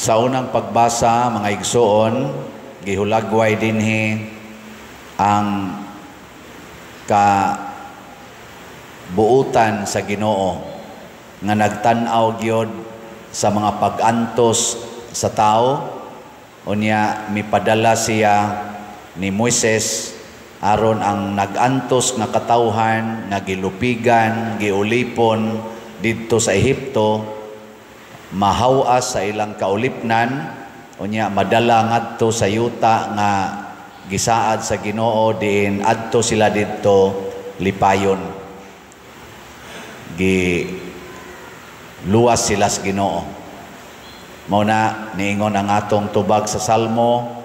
Sa unang pagbasa, mga igsoon, gihulagway dinhi ang kabuutan sa Ginoo nga nagtan-aw gyud sa mga pag-antos sa tao. Unya mipadala siya ni Moises aron ang nag-antos nga katawhan nga gilupigan, giulipon didto sa Ehipto, mahawas sa ilang kaulipnan, unya madala ngadto sa yuta nga gisaad sa Ginoo, diin adto sila didto lipayon. Gi luwas sila sa Ginoo. Mao na niingon ang atong tubag sa Salmo,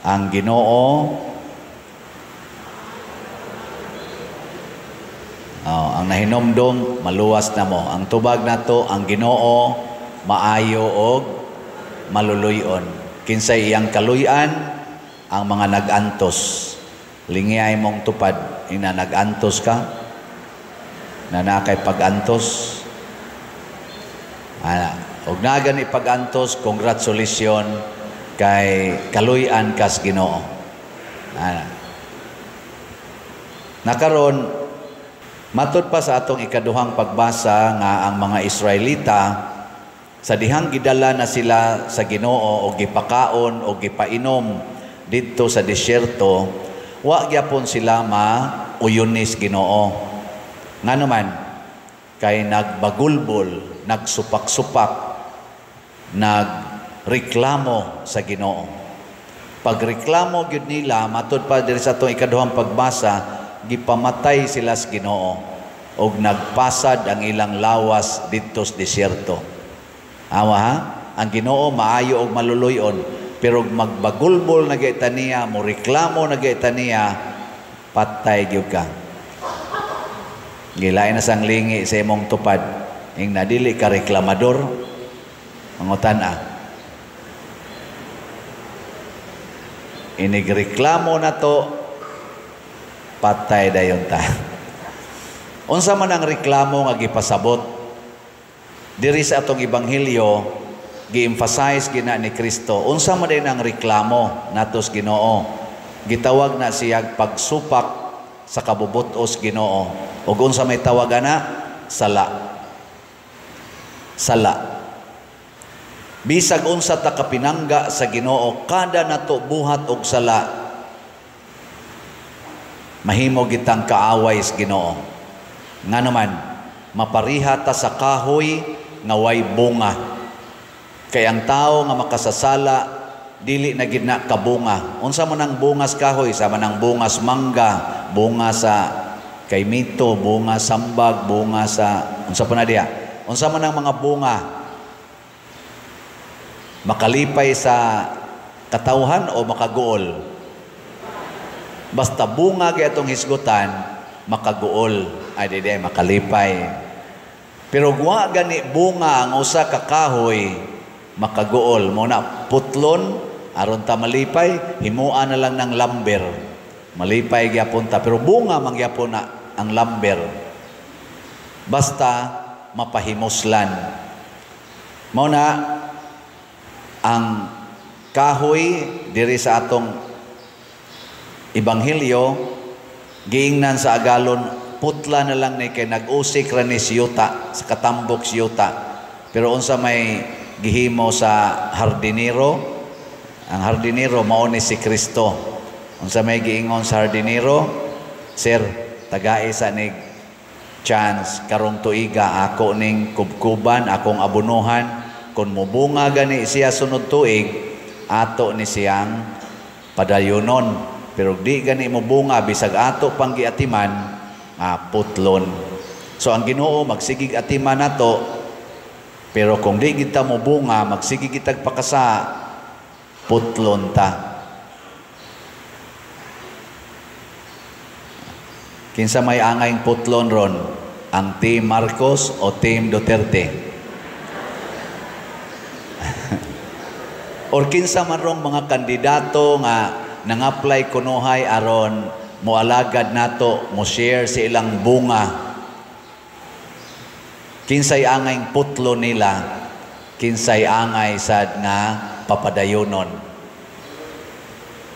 ang Ginoo, oh, ang nahinomdom maluwas na mo. Ang tubag nato, ang Ginoo maayo og maluluy-on. Kinsay iyang kaluy-an? Ang mga nag-antos. Lingiyay mong tupad, ina nag-antos ka, na nakay pag-antos. Ana, og nagan ipag-antos, congratulations kay kaluy-an kas Ginoo. Ana. Nakaron matud pa sa atong ikaduhang pagbasa nga ang mga Israelita sa dihang gidala na sila sa Ginoo og gipakaon og gipainom didto sa disyerto, wa gyapon sila mauyunis Ginoo. Ngano man, kay nagbagulbol, nagsupak-supak, nagreklamo sa Ginoo. Pagreklamo gyud nila, matud pa diri sa atong ikaduhang pagbasa, gipamatay sila sa Ginoo og nagpasad ang ilang lawas didto sa disyerto. Awa ha? Ang Ginoo maayo og maluluy-on, pero magbagulbol na gyud niya, mo reklamo na gyud niya, patay gyud ka. Gilain na sang lingi sa imong tupad, ing nadili ka reklamador, mangutan-a. Inigreklamo na to, patay dayon ta. Unsa man ang reklamo nga gipasabot diri sa atong ebanghelyo, gi-emphasize gina ni Kristo. Unsa man din ang reklamo natos Ginoo? Gitawag na siya pagsupak sa kabubutos Ginoo. Ug unsa may tawag ana? Sala. Sala. Bisag unsa ta kapinangga sa Ginoo, kada nato buhat og sala, mahimo gitang kaaway sa Ginoo. Ngano man, mapariha ta sa kahoy nga way bunga. Kay ang tao nga makasasala dili na gid na kabunga. Unsa man ang bungas kahoy? Sama nang bungas mangga, bunga sa kaymito, bunga sambag, bunga sa unsa pa na diha? Unsa man ang mga bunga? Makalipay sa katawhan o makaguol? Basta bunga kay atong hisgutan, makaguol. Ay di di makalipay. Pero wa gani bunga ang usa ka kahoy, makaguol. Mo na putlon aron ta malipay, himuan na lang ng lumber. Malipay gyapon ta, pero bunga man gyapon na ang lumber. Basta mapahimuslan. Mao na ang kahoy diri sa atong ebanghelyo, giingnan sa agalon, putla na lang ni kay nag-usik ra ni siyuta, sa katambok siyuta. Pero unsa may gihimo sa hardinero? Ang hardinero mao ni si Kristo. Unsa may giingon sa hardinero? Sir, tagae sa nig chance karong tuiga, ako ning kubkuban, akong abunuhan. Kung mubunga gani siya sunod tuig, ato ni siyang padayonon. Pero di gani mubunga bisag ato pang giatiman, putlon. So ang Ginoo magsigig atiman nato, pero kung di kita mubunga, magsigig kitag pakasa, putlon ta. Kinsa may angayng putlon ron? Ang Team Marcos o Team Duterte? Or kinsa man rong mga kandidato nga nang-apply kunuhay aron moalagad nato, mo share sa ilang bunga. Kinsay angayng putlo nila? Kinsay angay sad nga papadayonon.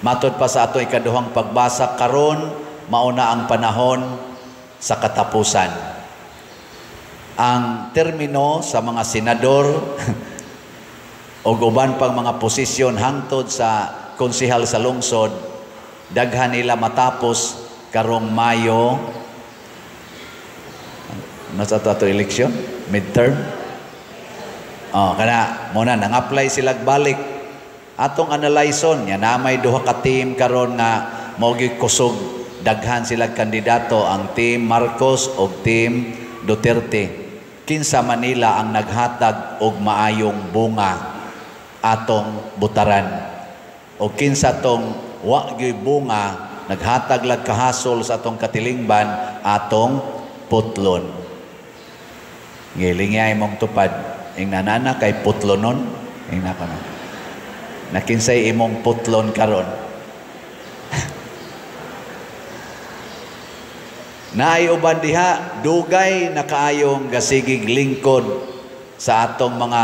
Matod pa sa ato ikaduhang pagbasa karon, mauna ang panahon sa katapusan. Ang termino sa mga senador o uban pang mga posisyon hangtod sa konsehal sa lungsod, daghan nila matapos karong Mayo. Nasa ato eleksyon, midterm. Oh, kana mo na nang-apply sila balik. Atong analyson nya na may duha ka team karon nga mao gyud kusog, daghan sila kandidato, ang Team Marcos o Team Duterte. Kinsa Manila ang naghatag og maayong bunga, atong butaran, o kinsa tong wa gyud bunga, naghatag lag kahasol sa atong katilingban, atong putlon. Ngiling mong tupad ing nanana kay putlonon ing nako na. Nakinsay imong putlon karon. Naay uban diha dugay na kaayong gasigig lingkod sa atong mga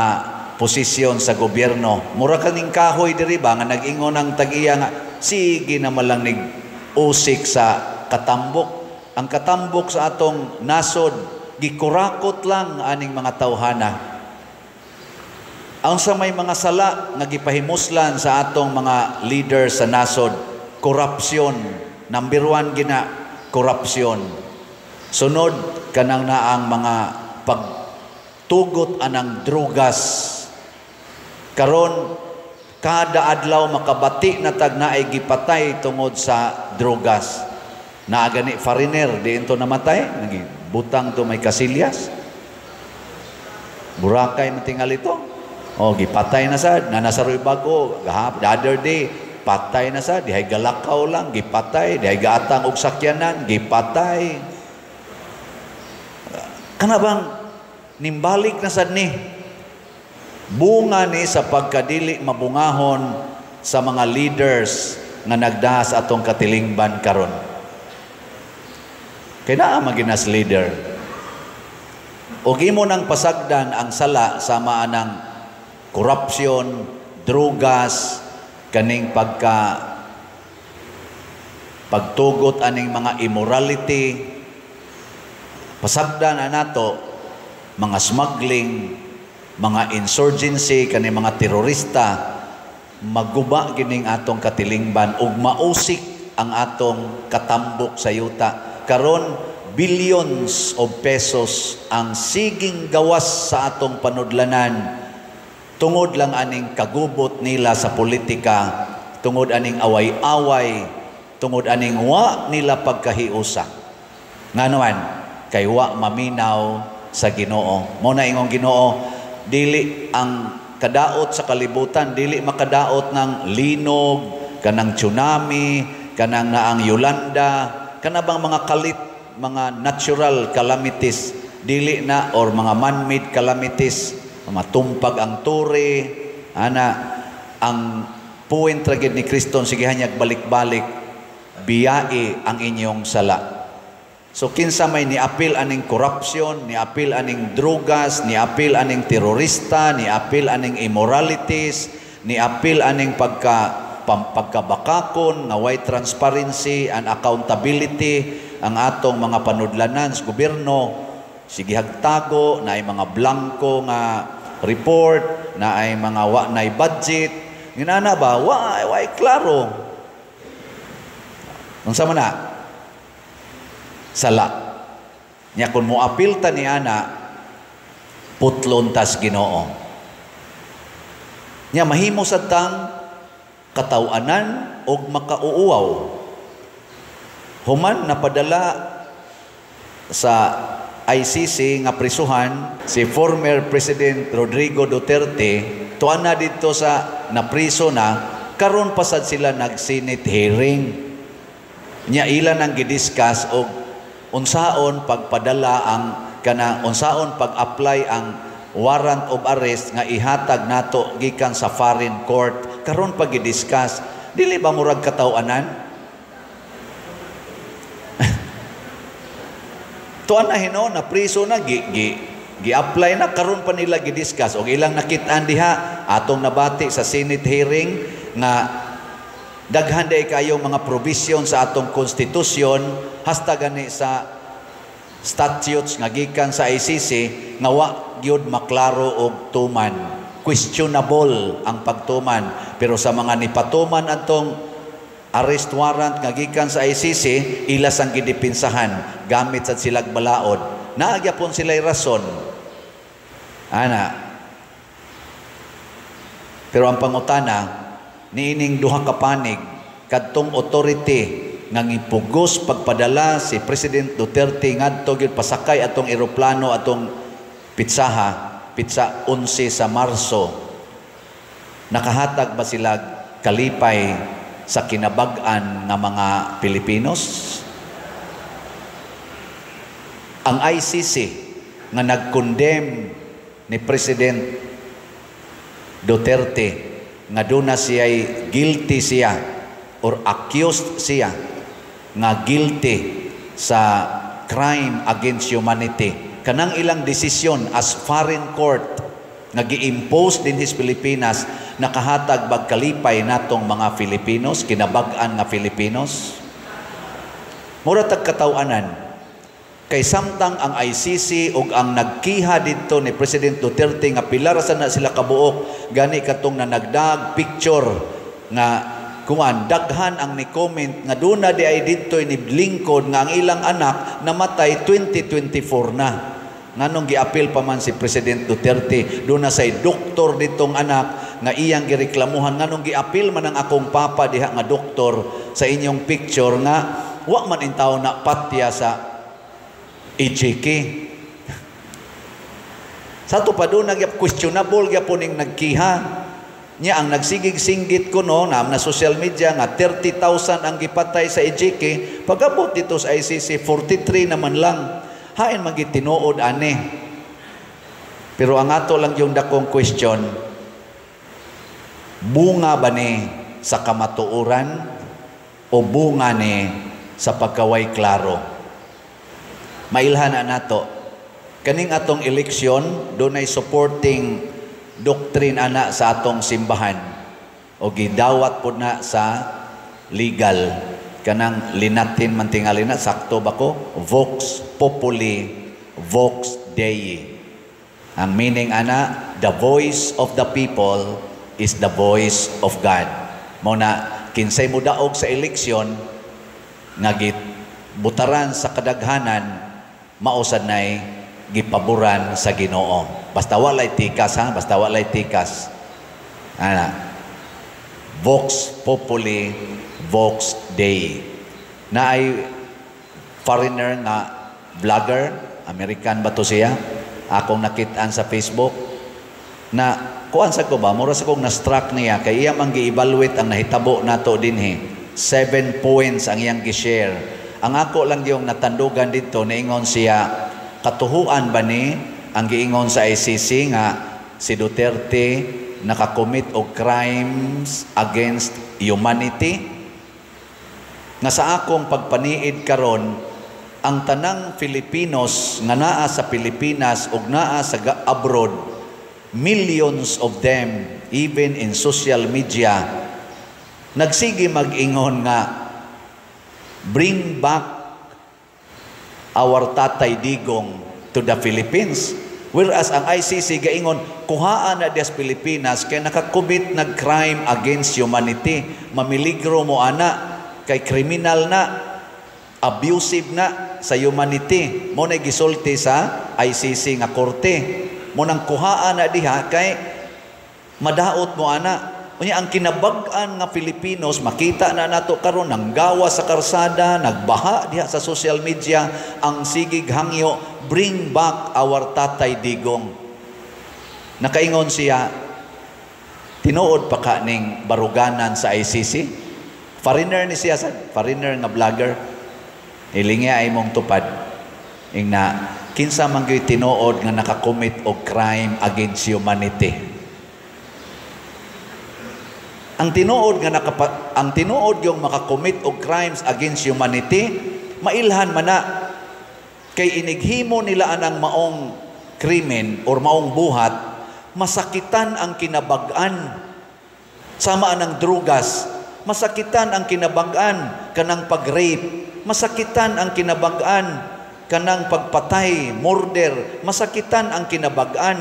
posisyon sa gobyerno. Mura kaning kahoy diri ba nga nag-ingon ang tag-iya nga sige na malang nig usik sa katambok. Ang katambok sa atong nasod gikurakot lang aning mga tawhana. Ang sa may mga sala nga gipahimuslan sa atong mga leader sa nasod, korupsyon, number 1 gina korupsyon. Sunod kanang naang mga pagtugot anang drugas. Karon kada adlaw makabati na tag naay gipatay tungod sa drugas. Naa gani foreigner diinto namatay, nagibutang to may kasilyas. Burakay man tingali to. Oh, gipatay na sad, na nasa roy bago, the other day, patay na sad, dihay galakaw lang, gipatay, dihay gaatang og sakyanan, gipatay. Kana bang nimbalik na sad ni? Bunga ni sa pagkadili mabungahon sa mga leaders nga nagdahas atong katilingban karon. Kay naa maginas leader. Og imo nang pasagdan ang sala sama anang korupsyon, drugas, kaning pagtugot aning mga immorality, pasagdan nato mga smuggling, mga insurgency, kaning mga terorista, maguba gining atong katilingban ug mausik ang atong katambok sa yuta. Karon billions of pesos ang siging gawas sa atong panudlanan tungod lang aning kagubot nila sa politika, tungod aning away-away, tungod aning wa nila pagkahiusa. Ngano man kay wa maminaw sa Ginoo. Mo na ingong Ginoo, dili ang kadaot sa kalibutan, dili makadaot ng linog, kanang tsunami, kanang naang Yolanda, kana bang mga kalit, mga natural calamities, dili na, or mga man-made calamities, matumpag ang tore, ana, ang point ra gid ni Kristo sige hanyag balik-balik, biyai ang inyong sala. So kinsa may niapil aning corruption, niapil aning drugas, niapil aning terorista, niapil aning immoralities, niapil aning pagkabakakon nga way transparency and accountability ang atong mga panudlanan sa gobyerno, sige hagtago, naay mga blanco nga report, naay mga wa nay budget, nginana ba wa way klaro. Unsa man na? Sala. Nya kun moapil ta ni ana, putlon tas Ginoo. Nya mahimo sad tang kataw-anan og makauuaw. Human napadala sa ICC nga prisuhan si former President Rodrigo Duterte, tuan na dito sa napriso na, karon pasad sila nag-Senate hearing. Nya ilan ang gidiscuss og unsaon pagpadala ang kana, unsaon pag-apply ang warrant of arrest nga ihatag nato gikan sa foreign court. Karon pag gidiscuss, dili ba murag kataw-anan? Tuan na hino, na priso na, gi, gi, Gi-apply na, karon pa nila gidiscuss og ilang nakit-an diha, atong nabati sa Senate hearing nga daghan diay kayo mga provision sa atong konstitusyon hasta gani sa statutes nga gikan sa ICC nga wa gyud maklaro og tuman, questionable ang pagtuman. Pero sa mga nipatuman atong arrest warrant nga gikan sa ICC, ila sang gidipinsahan gamit sa silag balaod, naa gyapon sila'y rason ana. Pero ang pangutana, niining duha ka panig, kadtong authority nga gipugos pagpadala si President Duterte ngadto gyud pasakay atong eroplano atong pitsaha, pitsa 11 sa Marso, nakahatag ba sila kalipay sa kinabag-an nga mga Pilipinos? Ang ICC nga nag-condemn ni President Duterte nga duna siya'y guilty siya or accused siya nga guilty sa crime against humanity, kanang ilang desisyon as foreign court nga gi-impose dinhi sa Pilipinas, nakahatag bag kalipay natong mga Filipinos, kinabag-an nga Filipinos? Mura tag kataw-anan kay samtang ang ICC ug ang nagkiha didto ni President Duterte nga pila ra na sila kabuok, gani katong nanagdag picture nga kuan, daghan ang ni comment nga duna di ay didto ni lingkod nga ang ilang anak namatay 2024 na, nganong giapil pa man si President Duterte? Duna say doktor ditong anak nga iyang gireklamuhan, nganong giapil man ang akong papa diha nga doktor sa inyong picture nga wa man intaw na patya sa EJK? Sa ato pa doon, nagyap questionable gyapon ning nagkiha niya. Ang nagsigig singgit ko no na na social media nga 30,000 ang gipatay sa EJK, pag-abot dito sa ICC, 43 naman lang. Hain man tinuod ani? Pero ang ato lang yung dakong question, bunga ba ni sa kamatuoran o bunga ni sa pagkaway klaro? Mailhan na nato kaning atong eleksyon, dunay supporting doctrine ana sa atong simbahan o gidawat po na sa legal, kanang linatin man tingali na, sakto ba ko? Vox populi, vox Dei. Ang meaning ana, the voice of the people is the voice of God. Mao na kinsay modaog sa eleksyon nga butaran sa kadaghanan, mao sad nay gipaboran sa Ginoo. Basta walay tikas ha, basta walay tikas. Ana. Vox populi, vox Dei. Na ay foreigner nga vlogger, American ba to siya? Akong nakitaan sa Facebook na kuan sa ko ba, mura sa kong na-struck niya kay iya man gi-evaluate ang nahitabo nato dinhi. 7 points ang iyang gi-share. Ang ako lang yung natandugan dito, niingon siya, katuhuan ba ni ang giingon sa ICC nga si Duterte nakakommit og crimes against humanity? Nga sa akong pagpaniid karon, ang tanang Filipinos nga naa sa Pilipinas ug naa sa abroad, millions of them, even in social media, nagsige mag-ingon nga "Bring back our Tatay Digong to the Philippines." Whereas ang ICC gaingon, kuhaan na dias Pilipinas kay nakacommit nag crime against humanity. Mamiligro mo ana kay criminal na, abusive na sa humanity. Mao na gisulti sa ICC nga korte. Mao nang kuhaan na diha kay madaot mo ana. Unya ang kinabag-an nga Filipinos, makita na nato karon, nanggawa sa karsada, nagbaha diha sa social media ang sigig hangyo, "Bring back our Tatay Digong." Nakaingon siya, tinuod pa ka ning baruganan sa ICC? Foreigner ni siya sa foreigner nga vlogger. Ilingi ay mong tupad. Ingna, kinsa man gyud tinuod nga nakakommit og crime against humanity? Ang tinuod yung makakommit og crimes against humanity, mailhan man na kay inighimo nila anang maong krimen or maong buhat, masakitan ang kinabag-an. Sama ang drugas, masakitan ang kinabag-an. Kanang pag-rape, masakitan ang kinabag-an. Kanang pagpatay, murder, masakitan ang kinabag-an.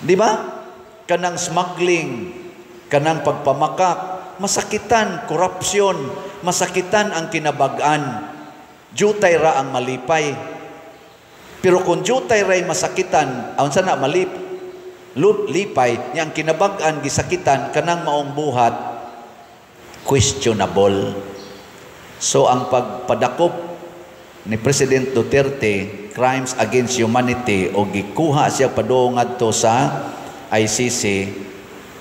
Di ba? Kanang smuggling, kanang pagpamakak, masakitan, korupsyon, masakitan ang kinabag-an. Jutay ra ang malipay. Pero kung jutay ra'y masakitan, unsa na lipay, nya ang kinabag-an gisakitan, kanang maong buhat questionable. So ang pagpadakop ni President Duterte, crimes against humanity, o gikuha siya padung ngadto sa ICC,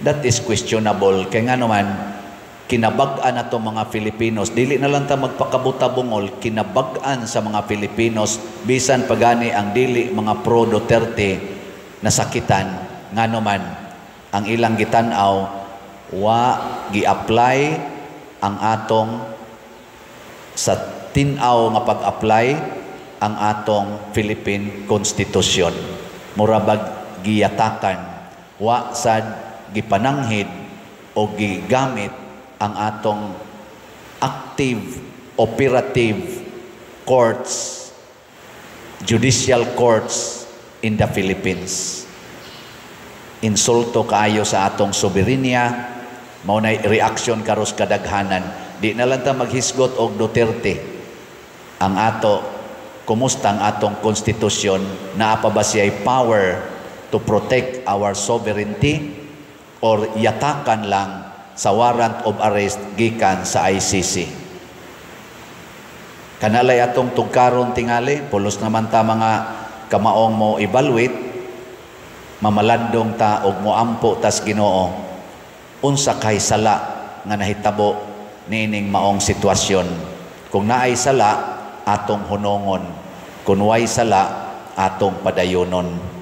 that is questionable. Kay nga naman, kinabag-an na to mga Filipinos. Dili na lang ta magpakabuta-bungol, kinabag-an sa mga Filipinos, bisan pagani ang dili mga pro Duterte, nasakitan. Nga naman, ang ilang gitan-aw, wa gi-apply ang atong sa tin-aw nga pag-apply ang atong Philippine Constitution. Mura bag giyatakan, wa sad gipananghid o gigamit ang atong active operative courts, judicial courts in the Philippines. Insulto kaayo sa atong soberenya, mao nay reaction karos kadaghanan. Di na lang ta maghisgot og Duterte. Ang ato, kumusta ang atong konstitusyon? Naa pa ba siya'y power to protect our sovereignty or yatakan lang sa warrant of arrest gikan sa ICC? Kanalay atong tugkaron tingali, pulos naman ta mga kamaong mo evaluate, mamalandong ta og moampo tas Ginoo unsa kay sala nga nahitabo niining maong sitwasyon. Kung naay sala, atong hunongon. Kung way sala, atong padayonon.